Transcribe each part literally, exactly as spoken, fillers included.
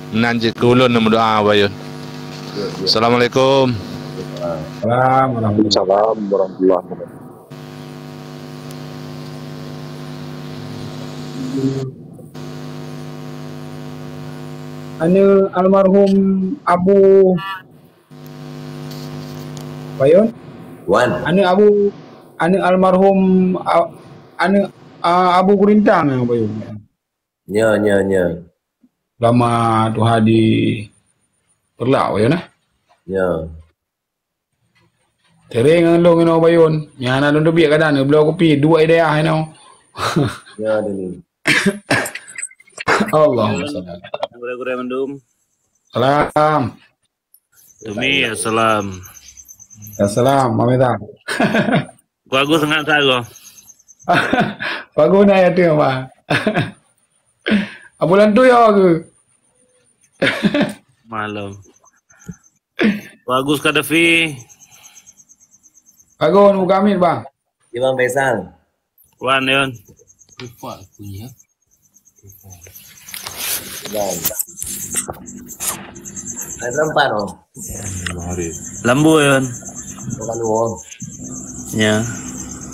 Nan jeuet keu ulôn neumeudoa, Bayon. Ya, ya. Assalamualaikum. Waalaikumsalam warahmatullahi wabarakatuh. Salam warahmatullahi wabarakatuh. Aneuk almarhum Abu Bayon? Wan. Aneuk Abu, aneuk almarhum, a-, aneuk, a, Abu Gurintang nyang Bayon. Nya, nya, nya. Lama tuha di Peureulak Bayon, eh? Nya. Tereng ngon lôn inoe Bayon. Nyan na lôn teubiet kadang neubloe kupi, duek idayah inoe. Ya, Deni. Allahumma shalli ala. Gurée-gurée mandum. Salam. Tumi, ya, salam. Ya, salam, Mami Tan. Ku Agus sangat sagoe. Ku Agus na ya tu, Bang. Abu Lantu ya ke? Malam. Bagus, Kadafi. Bagus, Abu Kamil, Bang. Ya, Bang Faisal. Wan, Yon. Lupa aku ya. Bang. Ada empat, oh. Lambu, Yon. Bukan, oh. Ya.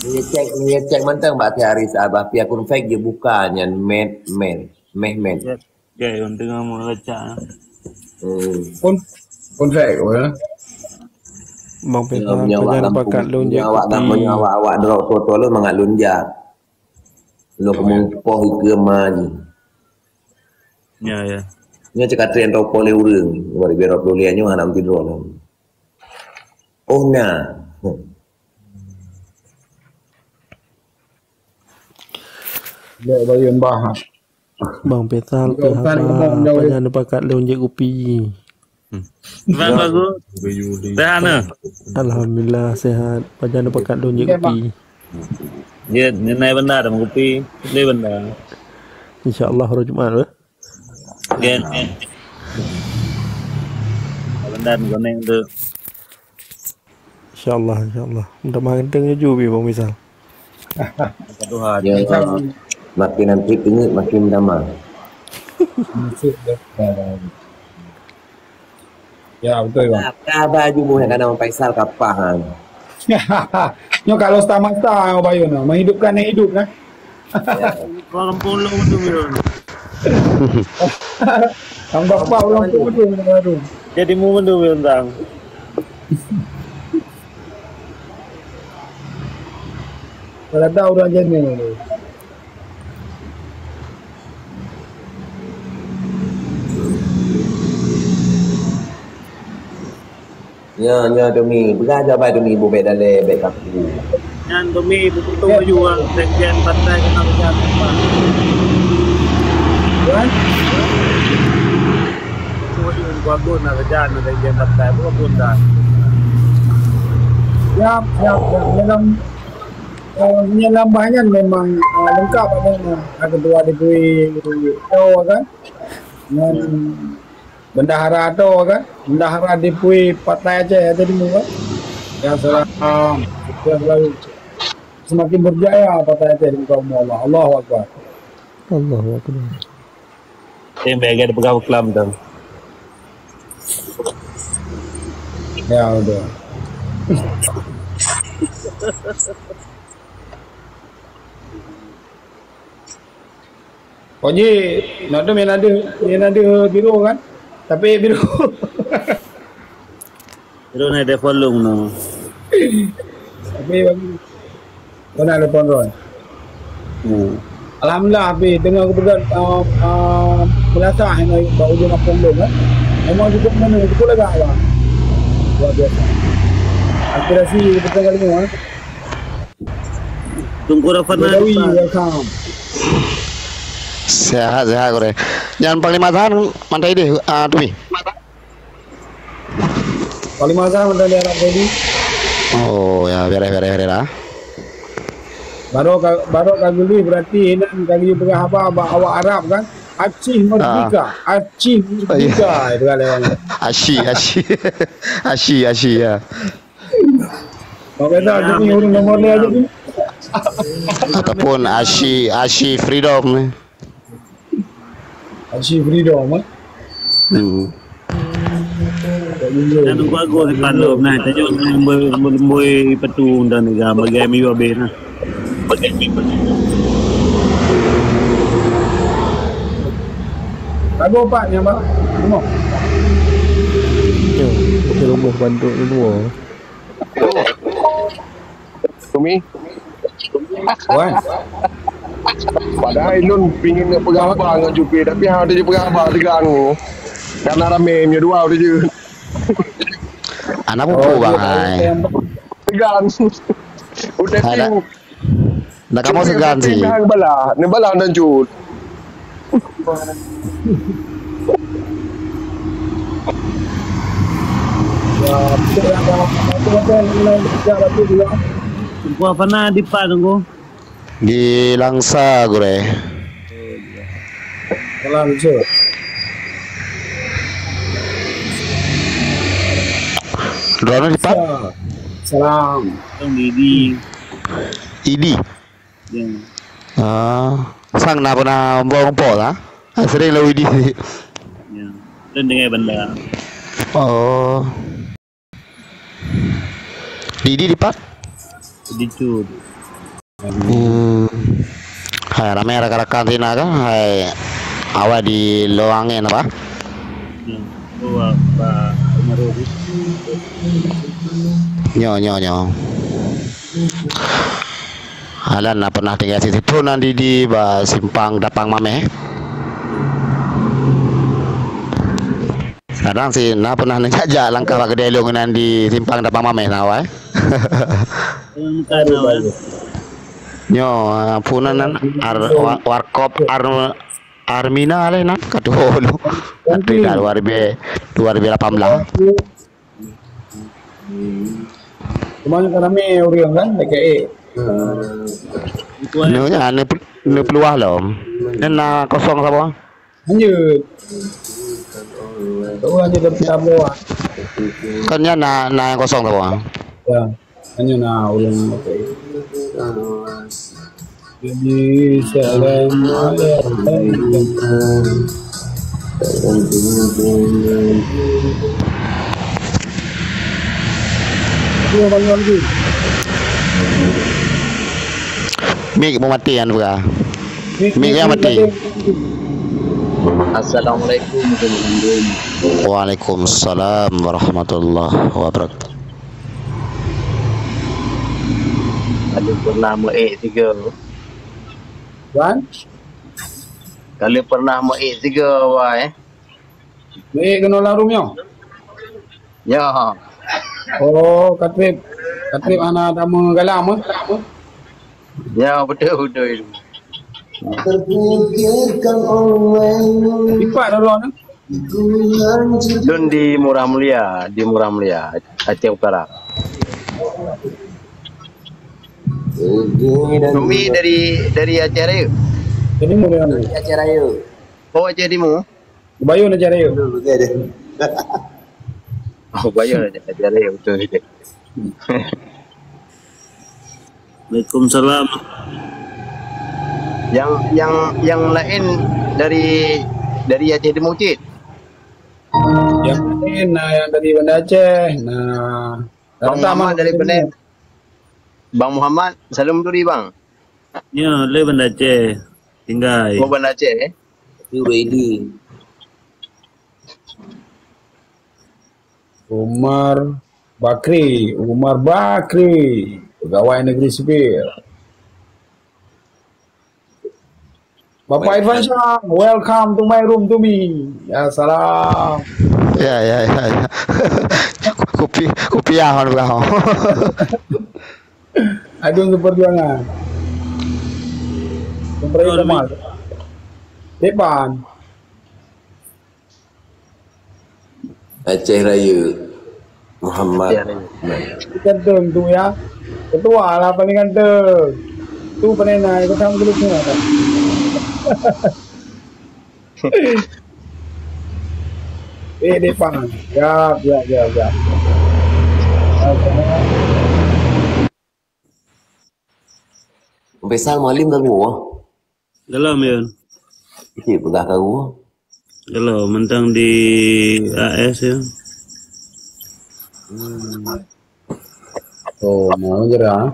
Ni cek, ni cek mantang bak si Haris, Abah, pi akun fake dia buka nyan, met, met, meh, met. Ya. Gai, ureueng teungoh meulacak. Hmm. Pun, pun fake, ya. Bang Peter, nyoe awak pajan lam pakat pun, lôn nyoe jeuet awak lam kupi. Nyoe awak, awak drop foto lôn mangat lôn jak. Lôn keumeung poh ikeue ma jih. Ya, ya. Nyoe cakap tren topol lé ureueng, bari berop lôn lian nyoe hana meusidroe lom. Oh, na. Hmm. Lek Bayon bah. Bang Faisal, Bang Faisal, pihak Bang Faisal. Apa nyang pakat lôn jeuet kupi? Hmm. Bang, bagus. Sehat, nah? Alhamdulillah, sehat. Apa nyang pakat lôn jeuet kupi? Jeuet, ngenai benda dah kupi. Beli benda. InsyaAllah, hari Jumat, eh? Jeuet. Benda koneng tu. InsyaAllah, insyaAllah. Mudah-mudahan ganteng laju pi, Bang Faisal. Ya, makin nanti teungeut makin damai. Ya, betul, Bang. Apa, apa aju buah kadang Bang Faisal kapah, ha. Nyoe kalau stamasta, Bang Bayon, menghidupkan yang hidup, kan? Orang pulung tu, Bang. Tambah apa orang pulung tu, Bang? Jadi mu tu, Bang. Kalau ada orang jenis tu. Nyoe, nyoe Tommy, peugah jawaban Tommy, bubek daleh, bek kaku. Nyan Tommy, beutôi laju, ah, sekjen partai kena peugah apa. Tuan? Beutôi laju, bagus nak kerja, nak sekjen partai, bukan pun dah. Siap, siap, siap. Dalam, eh, nyan lam bah nyan memang, eh, lengkap ada, eh, ketua D P W, kan? Nyan Bendahara tu kan, bendahara D P W Partai Aceh tadi tu kan. Ya salam. Sukses selalu. Semakin berjaya Partai Aceh di muka umum Allah. Allahu Akbar. Allahu Akbar. Yang bagai dipegang kelam tu. Ya udah. Pokok jih, nak tu main ada, main ada biru kan? Tapi biru. Biru ni ada volume tu. Tapi bagi kau nak telepon Ron. Hmm. Alhamdulillah, habis tengah aku pegang, uh, uh, melasah yang bak ujung kampung tu kan. Memang cukup mana, cukup lagak lah. Luar biasa. Aspirasi betul kali ni, eh. Tungku Rafana. Jokowi, welcome. Sehat, sehat, Gurèe. Nyan Panglima Zahan mantong idéh, ah, Tumi? Panglima Zahan mantong di Arab Saudi. Oh, ya, bereh, bereh, bereh lah. Baru ka, baru ka geului berarti inan ka geuyue peugah haba bak awak Arab kan? Aceh merdeka, Aceh merdeka, peugah lé awak. Aci, aci. Aci, aci, ya. Bang Faisal, tu ni ureueng nomor lima jadi. Ataupun Aci, Aci Freedom ni. Aci Freedom, eh? Hmm. Dan tunggu aku di Palom nah, tanya lemboi-lemboi petu dan negara bagai miyuh habis nah. Lagu apa ni, Abang? Rumah. Ya, okey, rumah bantu dua. Umi. Wan. Padahai lôn pingin nak peugah haba ngon Jupir, tapi hana teupeugah haba teugang ni. Karena ramé meunyoe dua udah je. Anak pupu, oh, bang, iya, hai. Teugang. Udah ada. Ting. Dah kamu segan sih. Hang bala, ni bala dan jut. Teungku Afana di pat, Teungku? Di Langsa, Gurèe. Salam, Cuk. Droeneuh di pat? Salam. Salam. Idi. Idi. Ya. Ah, sang na pernah umpol-umpol, ha? Ah, sering lah Widi. Ya. Dan dengan benda. Oh. Di, di, di pat? Di tu. Hmm. Hai, ramai rakan-rakan sini kan? Hai, awak di Loangen apa? Ya. Oh, apa? Almarhum. Nyo, nyo, nyo. Alan na pernah tinggai situ nan di, di ba simpang Dapang Mameh. Kadang si na pernah neujak-jak langkah bak keudè lôn nan di simpang Dapang Mameh na awai. Nyo, ah, puna nan ar, wa, warkop ar, Armina leh nan katuho lu. Nanti dah dua ribu, dua ribu lapan belas. Cuma kan ramai orang kan, dekat eh. Neu nya, neu pel-, neu peluah lom. Nyan na kosong sapa? Lanjut. Tahu lanjut dari kita bawa. Kan nyan na, na yang kosong sapa? Ya, hanya na orang. Jadi, salam alaikum. Mik mau mati kan, Bra? Mik yang mati. Assalamualaikum, Teungku Mandum. Waalaikumsalam warahmatullahi wabarakatuh. Kalau pernah meuék tiga. Wan? Kalau pernah meuék tiga, wai. Meuék keunoe lam room nyoe? Ya. Oh, ka trép. Ka trép hana tamong galam, eh? Ya, betul, betul. Terpikirkan oleh. Ipak dah dua, eh? Lôn di Murah Mulia, di Murah Mulia, Aceh Utara. Umi dari, dari Aceh Raya? Dari mana? Dari Aceh Raya. Oh, Aceh Timur? Bayu nak cari. Oh, Bayu nak cari, betul. Waalaikumsalam. Yang, yang, yang lain dari, dari Aceh Timur cit? Yang lain, nah, yang dari Banda Aceh, nah. Bang Muhammad dari Penang. Bang Muhammad, salam turi, Bang. Ya, le Banda Aceh. Tinggai. Oh, Banda Aceh, eh? Itu ready. Umar Bakri, Umar Bakri, pegawai negeri sipil. Bapak Irfan Syah, welcome to my room to me. Ya, salam. Ya, ya, ya, ya. Kupi, kupiah hon beuh. Agung Seperjuangan. Seperti teman. Depan. Aceh Raya. Muhammad. Aceh Raya. Ganteng tu ya. Ketua lah paling ganteng. Tu paling naik ke sama grup ni lah. Eh, Depan. Ya, ya, ya, ya. Faisal Muallim ka geuwoe? Dalam, Yun. Cit peugah ka geuwoe. Kalau mentang di A S ya. Hmm. Oh, mau je dah.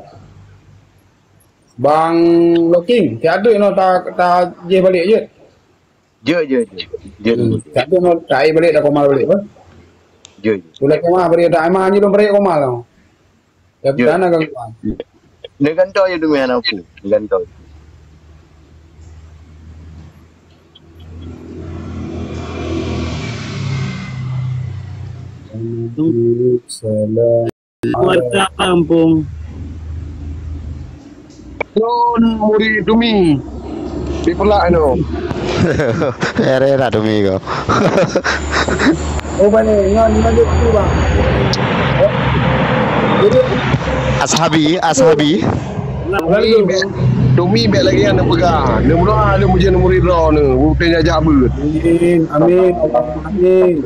Bang Loking, siat duek nyoe ta, ta jih balik je. Jeuet, jeuet, jeuet. Jeuet. Hmm. Siat duek nyoe ta balik, ta Komal balik, apa? Jeuet, jeuet. Boleh Komal balik, ta Aiman je dong balik Komal tau. Ya, jeuet. Dah nak gangguan. Dia gantoe je demi anak aku. Dia gantoe. Salam. Kuat kampung. Lôn murit Tumi. Di Peureulak nyoe. Ere lah Tumi ko. Oh, bani, ngon, ngon dia tu, bang. Jadi, Ashabi, Ashabi. Tumi bèk, Tumi bèk lagèe nyan neupeugah. Neumeudoa lôn meujeuet murit droeneuh. Bukti nyang jak beuet. Amin, amin, amin.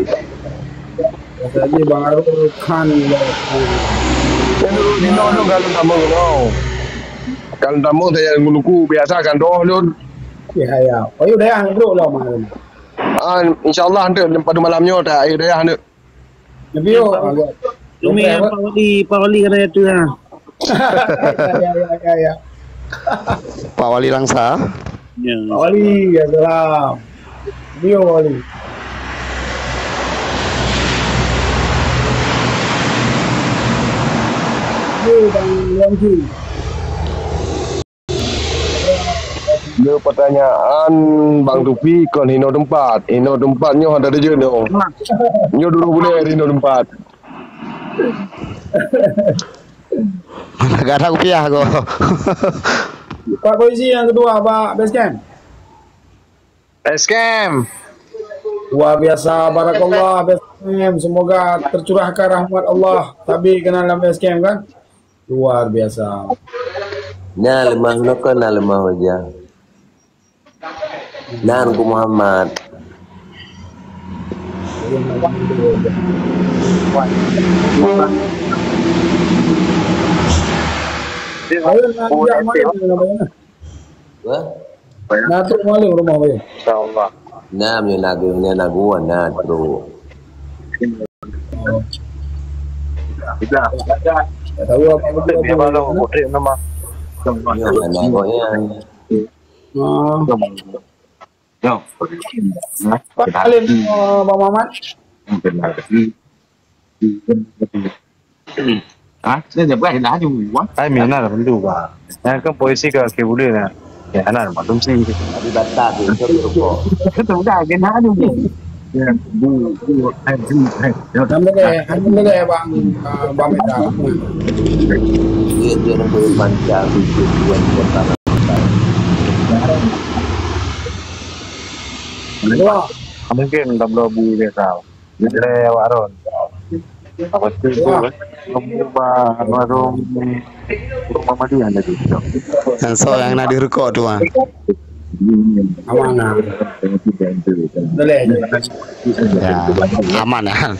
Biasa je Bang Arul kan. Di nong nong kalau tamu nong. Kalau tamu saya nunggu biasa kan doh lôn. Ya, ya. Ayo dayah duduk lah malam. Ah, insyaallah nanti pada malam nyoe tak ayo dayah nanti. Lebih yo. Cuma yang Pak Wali, Pak Wali kata itu ya. Ya, ya, ya, ya, ya. Pak Wali Langsa. Ya. Pak Wali, ya salam. Beliau Pak Wali. Ni Bang Wangki. Nyoe pertanyaan Bang Tufi kon hino teumpat. Hino teumpat nyoe hana teujeuet nyoe. Nyoe dulu boleh hino teumpat. Mana gak ada kupiah ko. Pak polisi yang kedua, Pak Basecamp. Basecamp. Luar biasa, barakallah Basecamp. Semoga tercurahkan rahmat Allah. Tapi kenal dalam Basecamp kan? Luar biasa. Na leumah nyoe kon na leumah wajah. Nan ku Muhammad. Ayo, nak ajak main dengan abang. Wah? Nah, trok malam rumah weh. Insyaallah. Nah, meunyoe lagu, meunyoe lagu, nah, trok. Oh. Sudah. Tak tahu apa betul. Dia baru putri nama. Nyoe kan lagu ya. Oh. Yo. Pak Alim, eh, Bang Mamat. Ha? Saya dah buat dah tu. Hai, mina dah tentu, Pak. Yang kan polisi ke, ke boleh nak. Ya, anak maklum sih. Tapi batal tu, itu rokok. Itu dah kena tu. Ya, bu, bu, hai, bu, hai. Ya. Nama dia, nama dia Bang, ah, Bang Meta. Dia, dia nak boleh panjang, dia buat kota. Dua. Mungkin tak perlu bu dia tahu. Bila awak ron. Apa tu tu? Wah. Ba warung rumah Madian tadi. Yang so yang nak direkod tu ah. Aman ah. Boleh. Ya, aman ya.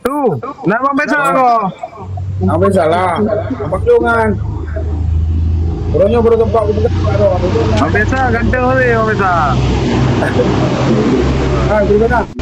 Tu, nak Bang Faisal ko. Bang Faisal lah. Abang Jong kan. Orang nyoe baru tempat aku pegang kat tu. Bang Faisal ganteng weh, Bang Faisal. Ha, terima kasih.